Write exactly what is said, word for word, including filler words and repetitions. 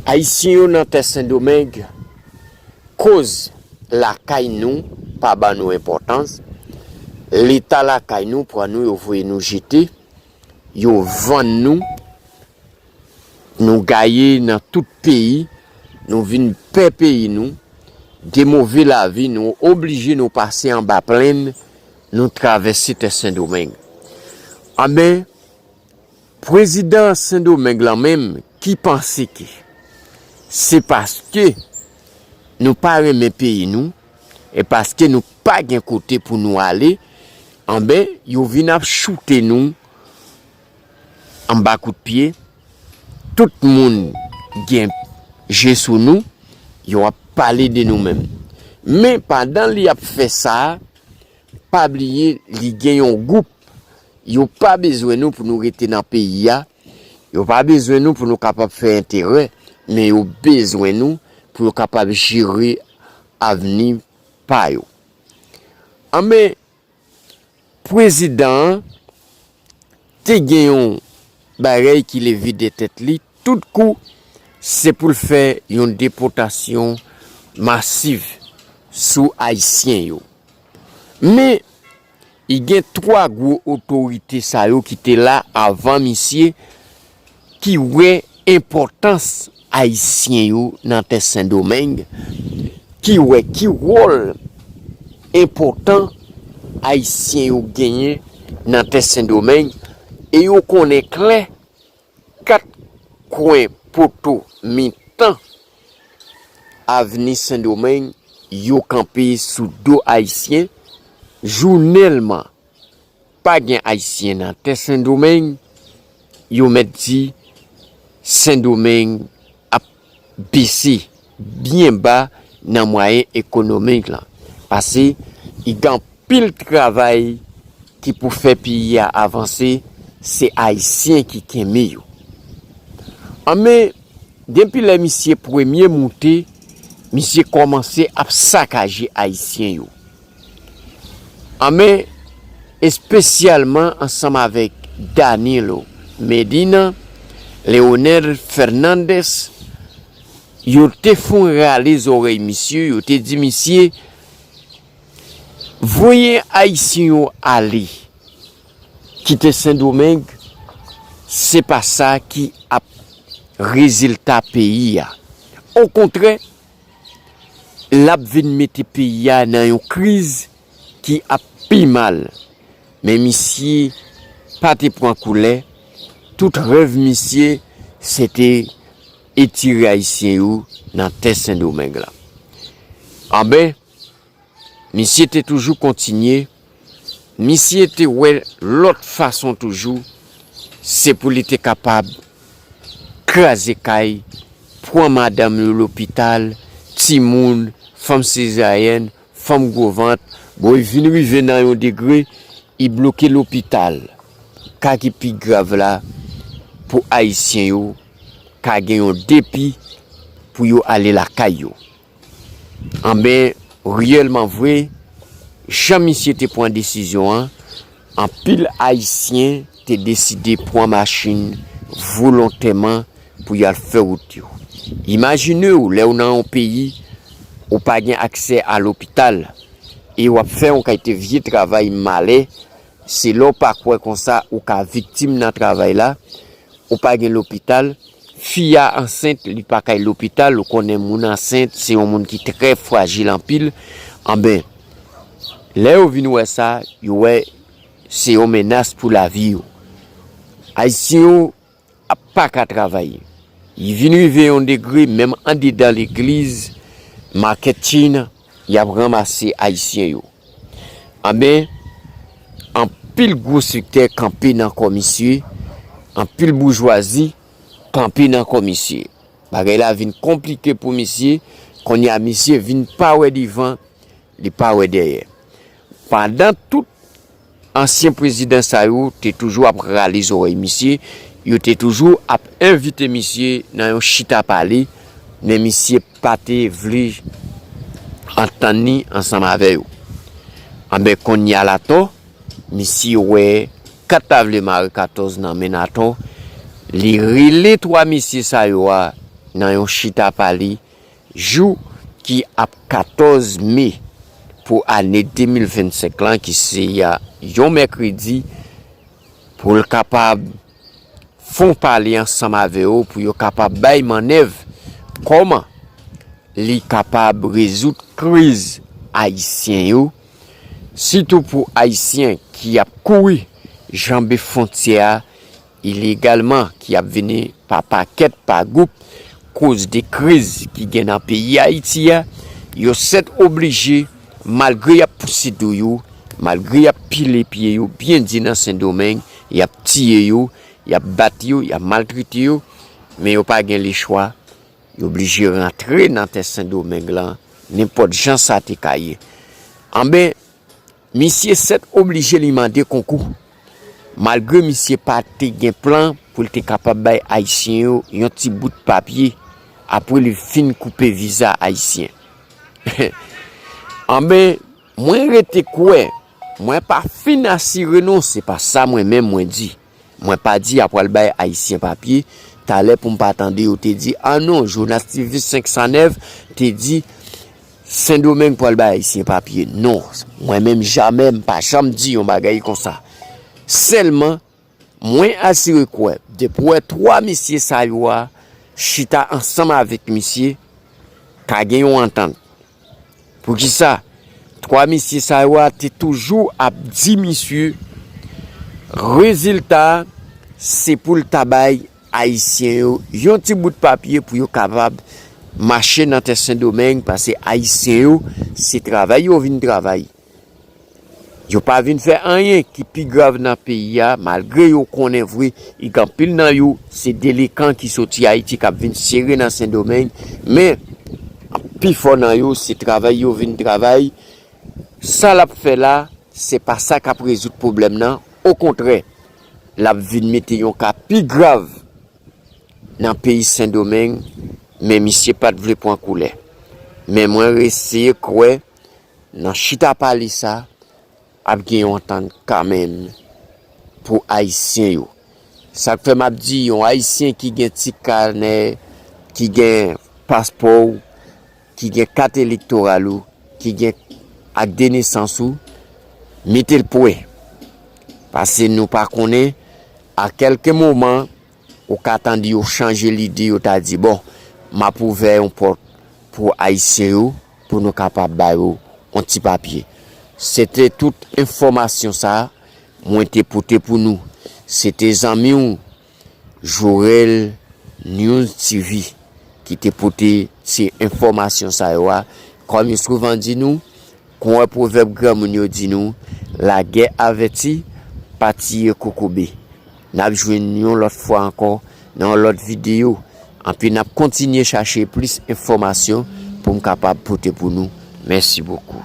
Ayisyen yo nan tè Sendomeng, koz lakay nou pa ban nou enpòtans, leta lakay nou pran nou, yo voye nou jete, yo vann nou, nou gaye nan tout peyi, nou vin pè peyi nou, de move lavi, nou oblije nou pase anba plenn, nou travèse tè Sendomeng. Anben, prezidan Sendomeng lan menm ki panse ke se paske nou pa renmen peyi nou e paske nou pa gen kote pou nou ale, anben, yo vin ap choute nou anba kout pye. Tout moun gen je sou nou, yo ap pale de nou menm. Men pandan li ap fè sa, pa bliye li gen yon gwoup. Yo pa bezwen nou pou nou rete nan peyi a. Yo pa bezwen nou pou nou kapab fè enterè, men yo bezwen nou pou yo kapab jere avni pa yo. Anben, prezidan an te gen yon bagay ki leve de tèt li, tout kou se pou l fè yon depòtasyon masiv sou Ayisyen yo. Men, i gen twa gwo otorite sa yo ki te la avan misye, ki wè enpòtans Ayisyen yo nan tè Sendomeng, ki wè ki wòl enpòtan Ayisyen yo genyen nan tè Sendomeng, e yo konnen klè kat kwen poto mitan avni Sendomeng, yo kanpe sou do Ayisyen. Jounèlman, pa gen Ayisyen nan tè Sendomeng, yo mèt di Sendomeng ap bese byen ba nan mwayen ekonomik lan. Pase, i gen anpil travay ki pou fè peyi a avanse, se Ayisyen ki kenbe yo. Anben, depi lè misye premye moute, misye kòmanse ap sakaje Ayisyen yo. Anben, espesyalman ansanm avèk Danilo Medina, Leonel Fernandez, yo te fon rale zòrèy misye, yo te di misye, voye Ayisyen yo ale, kite Sendomeng, se pa sa ki ap rezilta peyi a. Okontrè, l ap vin mete peyi a nan yon kriz ki ap pi mal. Men misye pa te pran koulè, tout rèv misye se te etire Ayisyen yo nan tè Sendomeng lan. Anben, misye te toujou kontinye, misye te wè lòt fason toujou, se pou li te kapab kraze kay, pran madanm yo lopital, timoun, fanm sezaryèn, fanm gwo vant. Bon, li vin rive nan yon degre, li bloke lopital. Ka ki pi grav la, pou Ayisyen yo ka gen yon depi pou yo ale lakay yo. Anben, reyèlman vre, jan misye te pran desizyon an, anpil Ayisyen te deside pran machin volontèman pou y al fè wout yo. Imajine w, lè w nan yon peyi, ou pa gen aksè a lopital, e w ap fè yon kalite vye travay malè, se lè w pa kwè konsa ou ka viktim nan travay la, ou pa gen lopital, fi a ansent, li pa kay lopital, ou konnen moun ansent, se yon moun ki trè frajil anpil, anben, lè yo vin wè sa, yo wè se yon menas pou lavi yo. Ayisyen yo ap pa ka travay. Li vin rive yon degre, menm andedan legliz, makèt China, y ap ranmase Ayisyen yo. Anben, anpil gwo sektè kanpe nan kò misye, anpil boujwazi kanpe nan kò misye. Bagay la vin konplike pou misye, kounye a misye vin pa wè devan, li pa wè dèyè. Pandan tout ansyen prezidan sa yo te toujou ap rale zòrèy misye, yo te toujou ap envite misye nan yon chita pale, men misye pa te vle antann li ansanm avè yo. Anben, kounye a l atò, misye wè kat la vle mare katòz nan men n atò, li rele twa mesye sa yo a nan yon chita pale jou ki ap katòz me pou ane de mil vennsenk lan, ki se yon mèkredi, pou l kapab fè yon pale ansanm avè yo, pou yo kapab bay mannèv kòman li kapab rezoud kriz ayisyen yo, sitou pou ayisyen ki ap kouri janbe fwontyè a ilegalman, ki ap vini pa pakèt, pa gwoup, koz de kriz ki gen nan peyi Ayiti a, yo sèt oblije, malgre y ap pouse do yo, malgre y ap pile pye yo byen di nan Sendomeng, y ap tiye yo, y ap bat yo, y ap maltrete yo, men yo pa gen lechwa, yo oblije rantre nan tè Sendomeng lan, nenpòt jan sa te ka ye. Anben, misye sèt oblije li mande konkou. Malgre misye pa te gen plan pou l te kapab bay ayisyen yo yon ti bout papye apre li fin koupe viza ayisyen. Anben, mwen rete kwè, mwen pa fin asire non, se pa sa mwen menm mwen di. Mwen pa di y ap pral bay ayisyen papye, talè pou m pa tande yo te di, ah non, Jonas T V senk san nèf te di, Sendomeng pral bay ayisyen papye. Non, mwen menm jamè m pa janm di yon bagay konsa. Sèlman, mwen asire kwè, depi w wè twa mesye sa yo a chita ansanm avèk misye, ka gen yon antant. Poukisa? Twa mesye sa yo a te toujou ap di misye, rezilta a, se pou l ta bay ayisyen yo yon ti bout papye pou yo kapab mache nan tè Sendomeng, paske ayisyen yo, se travay yo vin travay. Yo pa vin fè anyen ki pi grav nan peyi a, malgre yo konnen vre, gen anpil nan yo, se delenkan ki soti Ayiti k ap vin sere nan Sendomeng, men pifò nan yo, se travay yo vin travay. Sa l ap fè la, se pa sa k ap rezoud pwoblèm nan. Okontrè, l ap vin mete yon ka pi grav nan peyi Sendomeng, men misye pa t vle pran koulè. Men mwen eseye kwè, nan chita pale sa, ap gen yon antant kanmenm pou ayisyen yo. Sa k fè m ap di, yon ayisyen ki gen ti kanè, ki gen paspò w, ki gen kat elektoral ou, ki gen ak de nesans ou, mete l prè. Paske nou pa konnen, a kèlke moman, ou ka tande yo chanje lide, yo ta di, bon, m ap ouvè yon pòt pou ayisyen yo, pou nou kapab ba yo yon ti papye. Se te tout enfòmasyon sa a mwen te pote pou nou. Se te zanmi w, Jorel News T V, ki te pote ti enfòmasyon sa yo a. Kòm yo souvan di nou, kon wè pwovèb granmoun yo di nou, lagè avèti, pa tiye kokobe. N ap jwenn yon lòt fwa ankò nan yon lòt videyo. Anpi n ap kontinye chache plis enfòmasyon pou m kapab pote pou nou. Mèsi bokou.